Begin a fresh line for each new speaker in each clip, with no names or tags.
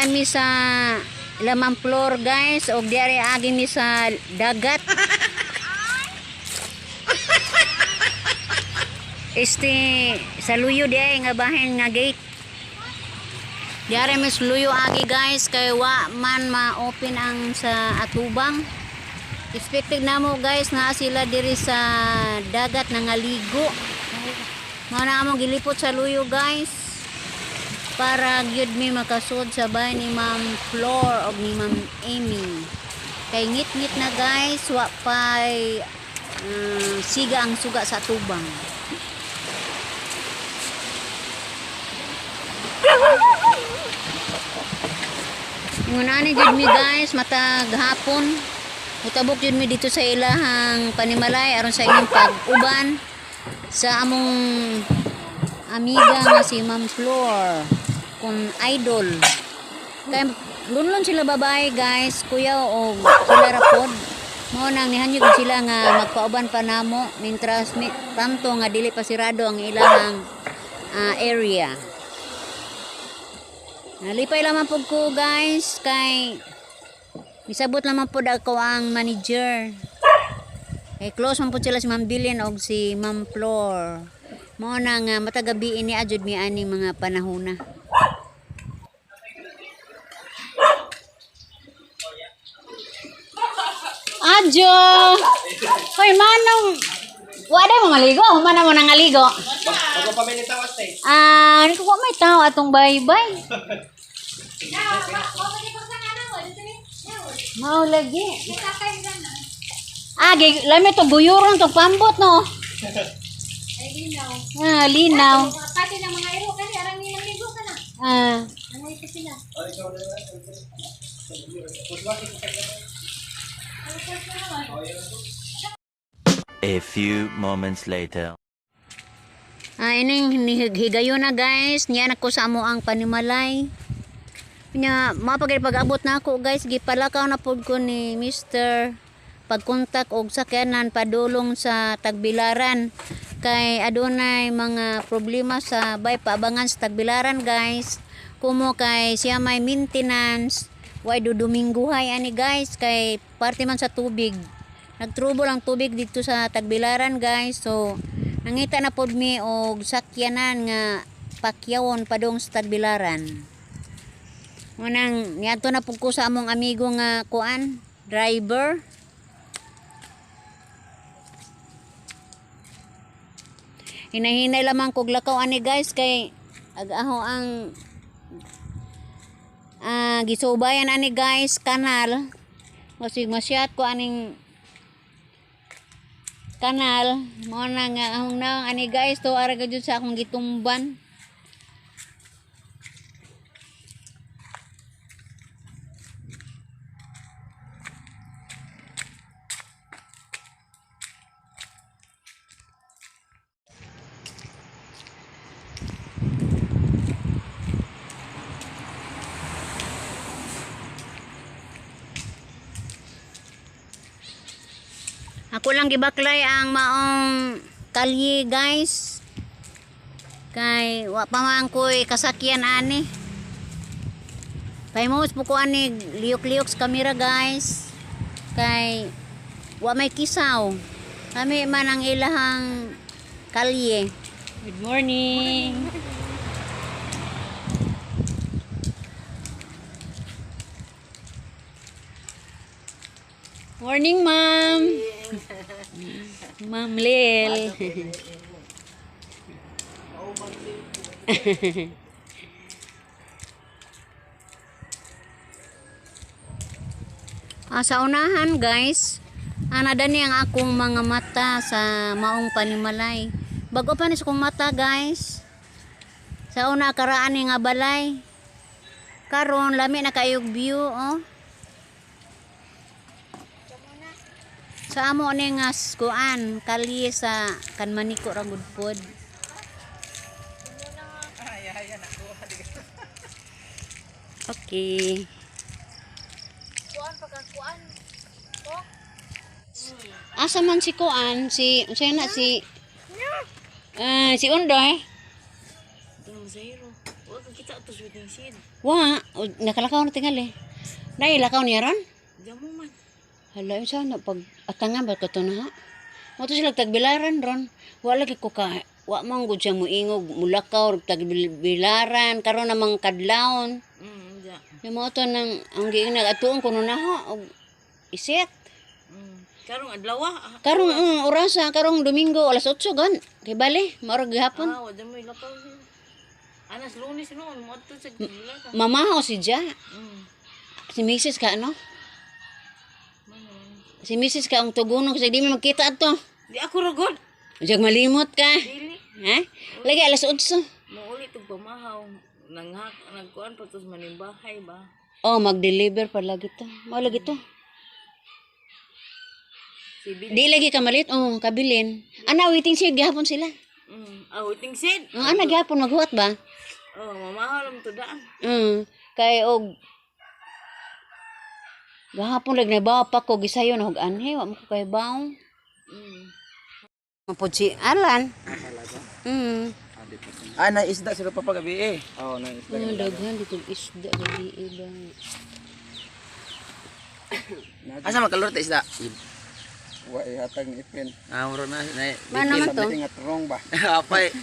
mi sa lamang floor, guys, og diari agi mi sa dagat. Este sa luyo di ay nga bahin nga gate. Diari mi sa luyo agi, guys, kay wa man ma-open ang sa atubang. Expected namo, guys, nga sila diri sa dagat nangaligo. Mao na among gilipot sa luyo, guys, para gyud mi makasud sa bahay ni Ma'am Flor og ni Ma'am Amy. Kay ngit-ngit na, guys, wa pay siga ang suga sa tubang. Ingon ani gyud mi, guys, matag hapon. Mutabok gyud mi dito sa ilahang panimalay aron sa inyong pag-uban sa among amiga nga si Ma'am Flor kung idol. Kay lunlon sila babae, guys, kuya o sila ra pod. Mao nang nihanyog sila nga magpauban pa namo mintras mi, tanto nga dili pa sirado ang ilahang area. Nalipay lamang pud ko, guys, kay misabot lamang pud ako ang manager. Kay close man pud sila si Ma'am Bilin og si Ma'am Flor. Mao na nga matagabi ini adjud mi ani mga panahona. Adyo! Hoy, manong! Wala mo maligo? Humana mo nangaligo?
Bago pa may nitawas eh.
Ah, ko may tao atong baybay. Mao lagi. Ah, lami to guyuron to pambot no.
Ay, linaw.
Ah, linaw.
Pati ng mga iro kani arang ni naligo ka na.
Ah,
Ano ito sila?
A few moments later.
Ah, ining higayon na, guys. Niya na ko sa amo ang panimalay. Nya mapagay pag-abot na ako, guys, gipalakaw na pud ko ni Mr. pagkontak og sakyanan padulong sa Tagbilaran kay adunay mga problema sa bay paabangan sa Tagbilaran, guys. Kumo kay siya may maintenance way dudumingguhay ani, guys, kay parte man sa tubig. Nagtrubo ang tubig dito sa Tagbilaran, guys, so nangita na pod mi og sakyanan nga pakyawon padung sa Tagbilaran. Unang niadto na pud ko sa among amigo nga kuan, driver. Hinahinay lamang kog lakaw ani, guys, kay ag-aho ang gisubayan ani, guys, kanal. Masig masyat ko aning kanal. Mao na nga ahong naong ani, guys, to ara ka jud sa akong gitumban. Ako lang gibaklay ang maong kalye, guys. Kay wa pa man ko'y kasakyan ani. Pahimos po ko ani liyok-liyok sa kamera, guys. Kay wa may kisaw. Kami man ang ilahang kalye. Good morning. Morning, ma'am. Ma'am Lil. Ah, sa unahan, guys, ana dani ang akong mga mata sa maong panimalay. Bago pa ni sa akong mata, guys. Sa una karaan ni nga balay. Karon lami na kayog view, oh. Sa amo ni nga kuan, kalye sa Kanmaniko ra gud pod. Okay.
Kuan pagka kuan. Oh,
Asa man si kuan, si unsay na si si Undoy?
zero.
kita to waiting shed.
Wa, o, nakalakaw na tingali. Nailakaw niya ron?
Diyan mo man.
Hala, yun sana pag atangan ba ka to na ha? Mo to sila tagbilaran ron. Wa lagi ko ka wa man gud siya muingog mulakaw tagbilaran karon namang kadlawon.
Diyan.
Yung mo to nang ang giingnan atuon kuno na ha og iset.
Karong adlaw ah.
Karong orasa karong Domingo alas 8 gan. Kay bale, maorag gihapon.
Ah, wa mo ilakaw siya. Anas Lunes noon, mo to sa Gilakan.
Mamahaw si Ja. Si Mrs. ka ano? Si Mrs. ka ang tugunon kasi di man magkita ato.
Di ako ragod.
Diyan malimot ka.
Dili.
Ha? Lagi alas 8.
Muulit og pamahaw. Nanghak, nagkuan pa tos manimbahay ba.
Oh, mag-deliver pa lagi to. Mao lagi to.
Si Bill.
Di lagi ka malit. Oh, kabilin. Ana, waiting siya gihapon sila.
Ah, waiting shed.
Ang ana gihapon maghuwat ba?
Oh, mamahaw lang to daan.
Kay og gahapon lagi nabawa pa ko gisayo na og anhe wa mo ko kay baw. Mapod si Alan.
Ah, na isda sila pa pagabi eh. Oo, na isda.
Ang daghan dito isda gabi iba.
Asa makalor ta isda?
Wa ihatag ni Ipin.
Ah, muro na. Na.
Ba naman to?
Sabi nga turong ba?
Apay.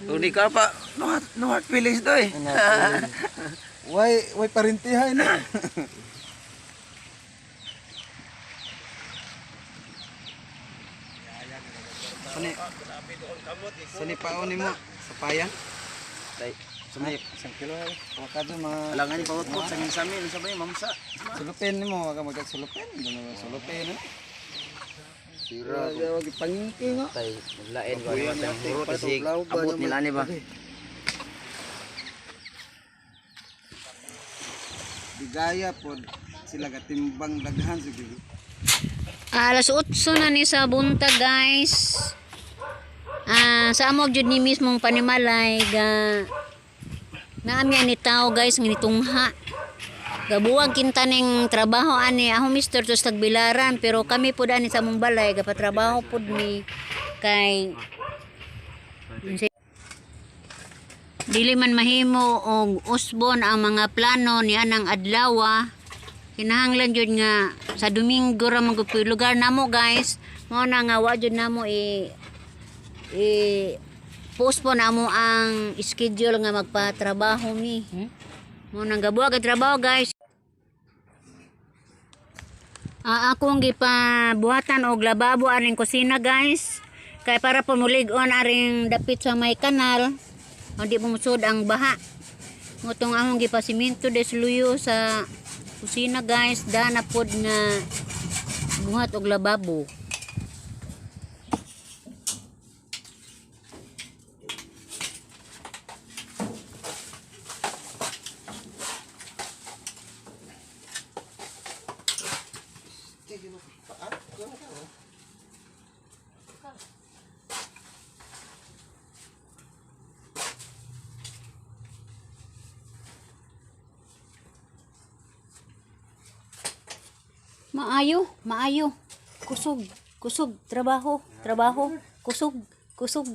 Uni ka pa. No hard, no hard feelings do eh.
Way way parintihay na. Sani. Sani paon nimo sa payan?
Tay.
Sani isang kilo ay. Wa ka mga
Alangan ni pawot sa samin sa bay mamsa.
sulupin nimo wa ka magsulupin, dano sulupin eh. Sira. Wa gipangingki nga.
Tay, maglain ko ano tay muro kasi abot nila ni ba.
Bigaya pod sila gatimbang daghan siguro.
Alas 8 na ni sa buntag, guys. Ah, sa amog jud ni mismong panimalay ga naami ani tao guys nga nitungha. Gabuwag kinta ning trabaho ani ako Mr. Tos tagbilaran pero kami pud ani sa among balay gapatrabaho pud mi kay dili man mahimo og usbon ang mga plano ni anang adlaw. Kinahanglan jud nga sa Domingo ra man gud po yung lugar namo guys. Mao na nga wa jud namo i i postpone namo ang schedule nga magpatrabaho mi. Mao nang gabuag ang trabaho guys. Ah, akong gipabuhatan og lababo aring kusina guys. Kay para pumulig-on aring dapit sa may kanal. Hindi pumusod ang baha. Ngutong akong gipasiminto des luyo sa kusina guys, dana pod nga buhat og lababo. Maayo, maayo. Kusog, kusog, trabaho, trabaho, kusog, kusog.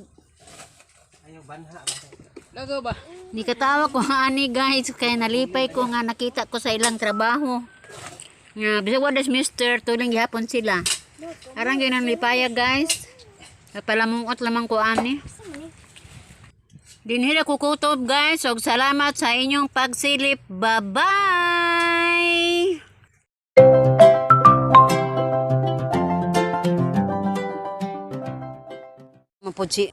Lago ba?
Ni katawa ko ani guys kay nalipay ko nga nakita ko sa ilang trabaho. Nga bisag wa des mister tuling gihapon sila. Arang gyud ang lipaya guys. Napalamungot lamang ko ani. Dinhi na kukutob guys og salamat sa inyong pagsilip. Bye-bye. Mapudsi.